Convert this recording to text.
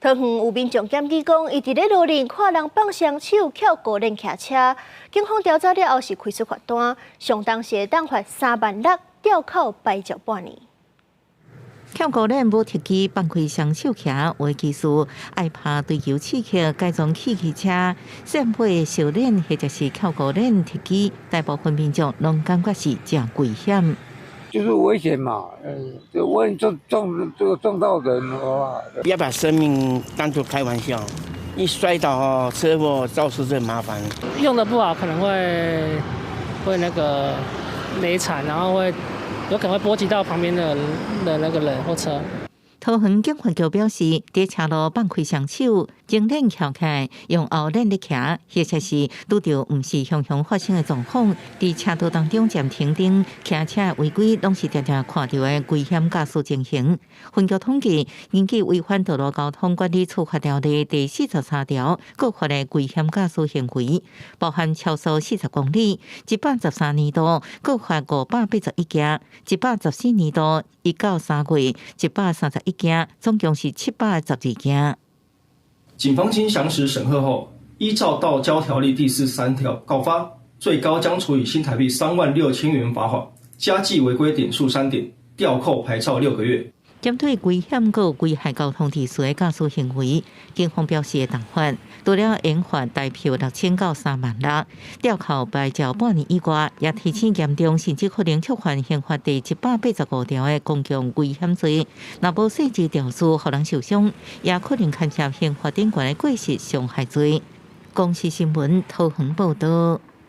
桃園有民眾檢舉講，伊佇咧路頂看人放雙手翹高輪騎車，警方調查了後是開出罰單，上重是會當罰3萬6，吊扣牌照半年。翹高輪無特技放開雙手騎，有的技術愛拍追求刺激，改裝汽機車、扇尾小輪或者是翹高輪特技，大部分民眾攏感覺是誠危險。就是危險嘛，嗯，就萬一撞撞這個撞到人的話，不要把生命當作開玩笑，一摔倒哦，車禍肇事這麻煩。用得不好可能會那個雷殘，然後會有可能會波及到旁邊的那個人或車。桃園警察局表示，佇車路放開雙手，前輪翹起來，用後輪咧騎，或者是拄著毋是常常發生的狀況，佇車道當中暫停燈騎車違規，攏是常常看著的危險駕駛情形。分局統計，根據違反道路交通管理處罰條例第43條，告發的危險駕駛行為，包含超速40公里，113年度告發581件，114年度一到3月131件，總共是712件。警方經詳實審核後，依照道交條例第43條告發，最高將處以新台幣36,000元罰款，加計違規點數3點，吊扣牌照6個月。針對危險閣危害交通秩序的駕駛行為，警方表示會重罰，除了嚴罰代票6000到3萬6，吊扣牌照半年以外，也提醒嚴重甚至可能觸犯刑法第785條的公共危險罪。若無細緻調查，予人受傷，也可能牽涉刑法頂懸的過失傷害罪。公視新聞桃園報道。